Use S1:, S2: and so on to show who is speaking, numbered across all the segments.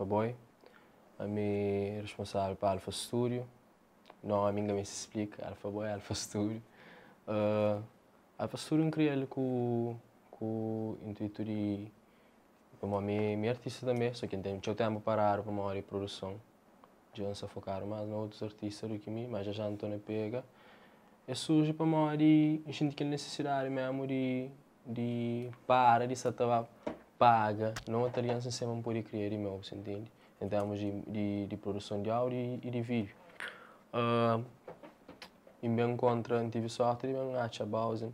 S1: Alpha Boy. Ami é responsável pa Alpha Studio. Nomi N ka meste splika, Alpha Boy, Alpha Studio. Alpha Studio N kria-l ku ku intuitu di pamodi mi mi é artista tanbe, so ki N ten txeu tenpu paradu pamodi produson. Dja N sta fokadu más na otus artista di ki mi, ma já já N torna pega. Es surji pamodi N xinti kel nisisidadi memu di di para di sa ta ba paga na otu algen sen ser ma N pode kria di meu, bu sa ntende? En termus di di produson di audiu i di vídiu. I N ben nkontra, N tive sorti di ben atxa Bowsen,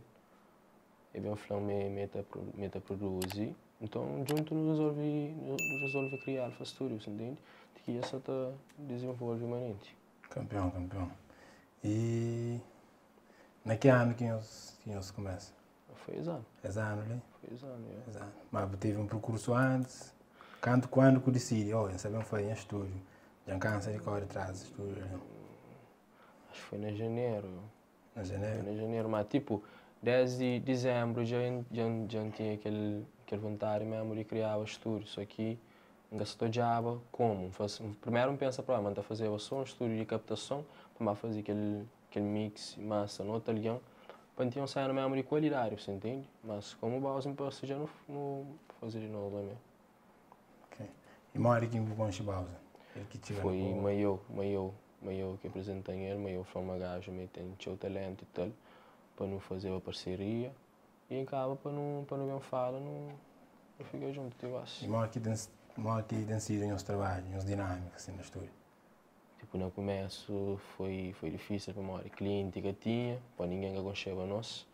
S1: e ben fla-m ma e ta ma e ta produzi, nton djuntu nu rezolve nu rezolve kria Alpha Studio, bu sa ntende? Ti ki dja sa ta dizenvolve manenti.
S2: Kanpion, kanpion. I na ki anu ki nhos ki nhos kumesa?
S1: Foi es anu.
S2: Es anu li?
S1: Foi es anu, ya.
S2: Es anu. Ma bu tevi un perkursu antis? Kantu, kuandu ku disidi, oh, N sa ben faze nha stúdiu, dja N kansa di kóre tras di stúdiu li.
S1: Acho que foi na janeru.
S2: Na janeru?
S1: Foi na janeru, ma tipo, desdi dizembru dja dja dja N tinha kel kel vontadi mesmu di kriaba stúdiu, só ki N ka sa ta odjaba komu. N fase, primeru N pensa propi ma N ta fazeba só un stúdiu di kaptason pa N ba faze kel kel mix masa na otu algen pa N tinha un sena mesmu di kualidadi, bu sa ntende? Mas komu Bowser parse dja nu nu faze di novu la me.
S2: Ok. I modi ki bu konxe Bowser? El ki txiga na
S1: Foi
S2: bo?
S1: Maiô, Maiô, Maiô ki aprezentan el, Maiô fla-m ma gaju ma el ten txeu talentu i tal pa nu fazeba parseria i kaba pa nu pa nu ben fala nu nu fika djuntu ti gosi.
S2: I modi ki ten modi ki ten sidu nhos trabadju, nhos dinamika asin na stúdiu?
S1: Tipo na kumesu foi foi difísil pamodi klienti ka tinha, pa ningen ka konxeba nos.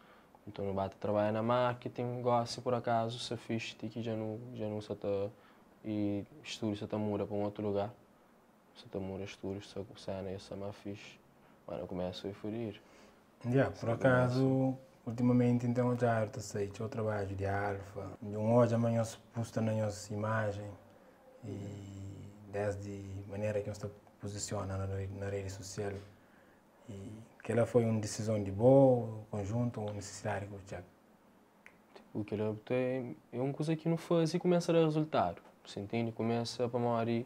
S1: Nton nu ba ta trabadja na marketing, gosi pur akazu sta fixi ti ki dja nu dja nu sa ta i stúdiu sa ta muda pa un otu lugar, sa ta muda stúdiu sa ku sena dja sta más fixi, ma na kumesu foi fudidu.
S2: Ya, pur akazu ultimamenti N ten odjadu ta sai txeu trabadju di Alfa, N odja ma nhos pusta na nhos imajen i desdi manera ki nhos ta puzisiona na redi sosial i kela foi un disizon di bo konjuntu un nisisidadi ki bu txeka?
S1: Tipo kela é un kuza ki nu faze i kumesa da rezultadu, bu ntende? Kumesa pamodi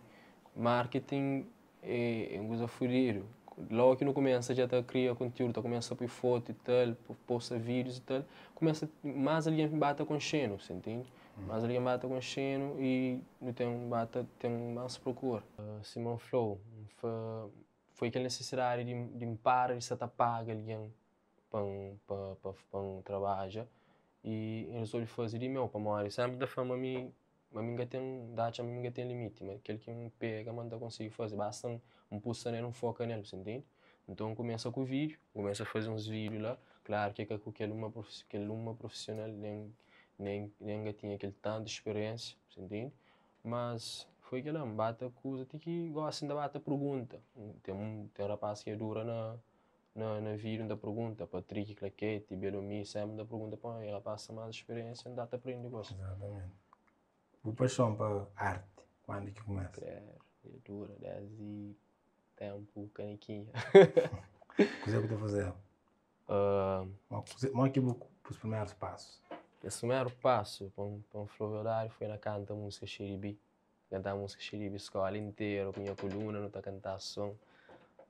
S1: marketing é un kuza fudidu, logu ki nu kumesa dja ta kria kontiúdu, ta kumesa poi fotu i tal, posta vídius i tal, kumesa más algen ba ta konxe-nu, bu ntende? Más algen ba ta konxe-nu i nu ten ba ta ten más prokura. Sima N fla-u, N fla, foi kel nisisidadi di di N para di sa ta paga algen pa N pa pa pa N trabadja i N rezolve faze di meu, pamodi sénpri N ta fla ma mi Ma mi N ka ten, N ta atxa ma mi N ka ten limiti, ma kel ki N pega ma N ta konsigi faze, basta N pusa nel, N foka nel, bu sa ntende? Nton N kumesa ku vídiu, N kumesa faze uns vídiu la, klaru ki é ka ku kel uma kel uma profisional, nen nen nen N ka tinha kel tantu speriénsia, bu sa ntende? Mas foi kel-la, N ba ta kuza ti ki gosi N ta ba ta pergunta, ten ten rapaz ki dura na na na vídiu N ta pergunta, Patrick Claquete, Belomi, sénpri N ta pergunta pa el rapaz ten más speriénsia N ta ta prende ku es.
S2: Exatamente. Bu paxon pa arti, kuandu ki kumesa?
S1: Kredu, dja dura, desdi ténpu kanikinha.
S2: Kuzê ku ta fazeba? Modi ki bu pus primerus pasus?
S1: Kes primeru pasu, pa N fla verdadi, foi na kanta múzika Xeribi. Kantá múzika Xeribi skóla interu ku nha kuluna nu ta kantá son.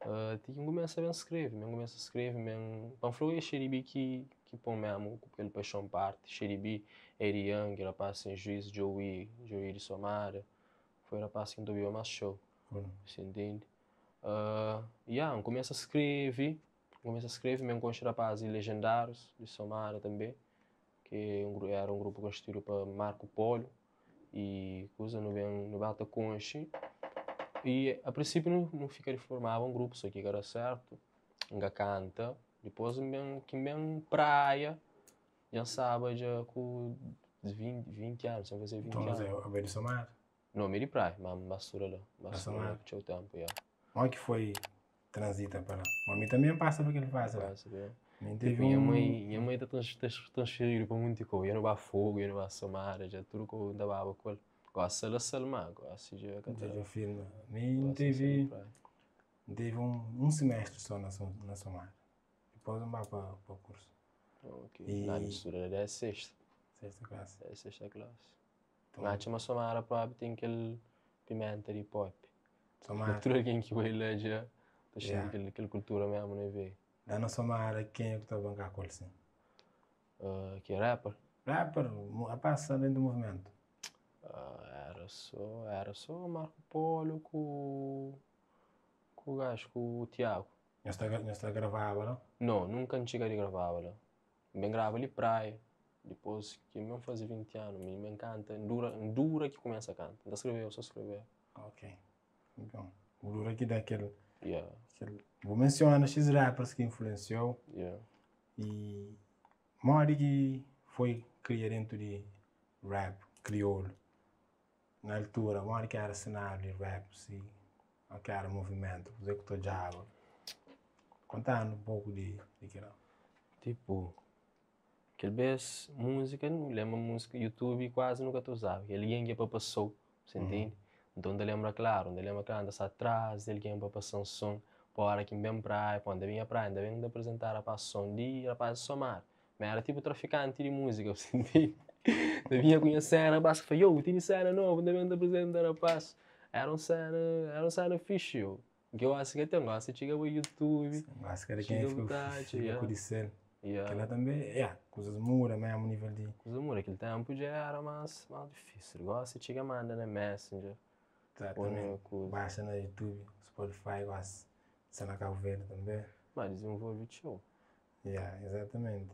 S1: Ti ki N kumesa ben skrebe, mi N kumesa skrebe mi N pa N fla-u é Xeribi ki ki pô-m mésmu ku kel paixon pa arti. Xeribi, Eddie Young, rapaz sen juiz, Joey, Joey di Somada, foi rapaz ki N ta obiba más txeu, si ntende. Ya, N kumesa skrebe, N kumesa skrebe mi N konxe rapaz di Legendárius di Somada tanbe, ki éra un grupu konstituídu pa Marco Polo. I kuza nu ben nu ba ta konxe i a prinsipiu nu nu fika di formaba un grupu so ki ka da sertu N ka kanta dipôs N ben ki N ben praia dja N staba dja ku 20 20 anu sa faze 20
S2: anu.
S1: Nton
S2: abo é di Somada?
S1: No mi é di praia ma N ba studa la N ba studa la txeu tenpu ya.
S2: Modi ki foi transita pa la. Ma mi tanbe N pasa pa kel fase la.
S1: Pasa pa
S2: Mi N tevi
S1: Tipo, nha
S2: un.
S1: mãe, nha mãe ta trans, transferidu pa munti kau. Ia nu ba Fogo, ia nu ba Somada, dja tudu kau N ta baba ku el. Gosi sal é sal má, gosi dja ka ta.
S2: Dja dja firma. Mi N
S1: Gosi é sal
S2: tevi,
S1: di praia.
S2: N tevi un, un simestri so na na Somada. Dipôs N ba pa, pa kursu.
S1: Ok.
S2: I.
S1: Má mi studa la desdi sexta.
S2: Sexta klasi.
S1: Desdi sexta klasi. N atxa ma Somada propi ten kel. pimenta di hip hop.
S2: Somada.
S1: Tudu algen ki bai la dja ta xinti
S2: Yeah.
S1: kel, kel kultura mesmu na veia.
S2: La na Somada kenha ku ta banka ku el sin?
S1: Ki é rapper?
S2: Rapper, rapaz sta dentu movimentu.
S1: Era só, era só Marco Polo ku ku gajo, ku Tiago.
S2: Nhos ta, nhos ta gravaba la?
S1: No, nunka N txiga di gravaba la. N ben grava li Praia, dipôs ki mi N faze 20 anu, mi N kanta, N dura, N dura ki kumesa kanta. N ta skrebeba, só skrebeba.
S2: Ok. Nton, bu dura ki da kel,
S1: Yeah,
S2: kel... Bu mensiona xis rappers ki influensiou
S1: yeah.
S2: i modi ki foi kria dentu di rap kriolu na altura, modi ki era senáriu di rap, si, o ki era movimentu, kuzê ku ta odjaba? Kontanu un poku di, di kila.
S1: Tipo, kel bes múzika, N lenbra múzika, YouTube kuazi nu ka ta uzaba. Kel algen ki é pa pasou, bu ntende? Nton, N ta lenbra klaru, N ta lenbra klaru, N ta sta atras di algen pa pasa-m son, pa ora ki N ben praia, pa N ta binha praia, N ta ben N ta apresenta rapaz son di rapaz di Somada. Mi era tipo trafikanti di múzika, bu ntende? N ta binha ku nha sena, rapaz ta fla, yo, bu tene sena nobu, N ta ben N ta apresenta rapaz. Era un sena, era un sena fixi, yo. Ki gosi ka ten, gosi txiga pa YouTube,
S2: Gosi kada kenha
S1: txiga bu
S2: fika,
S1: ta atxa,
S2: fika
S1: yeah.
S2: ku di sel.
S1: Yeah.
S2: Kila tanbe, yeah, kuzas muda mesmu nivel di.
S1: Kuza muda, kel tempu dja era más, más difísil. Gosi txiga manda na Messenger, pô na
S2: Exatamente.
S1: kuza.
S2: Baixa na YouTube, Spotify, gosi sta na Cabo Verde tanbe.
S1: Ma dizenvolve txeu.
S2: Yeah, exatamente.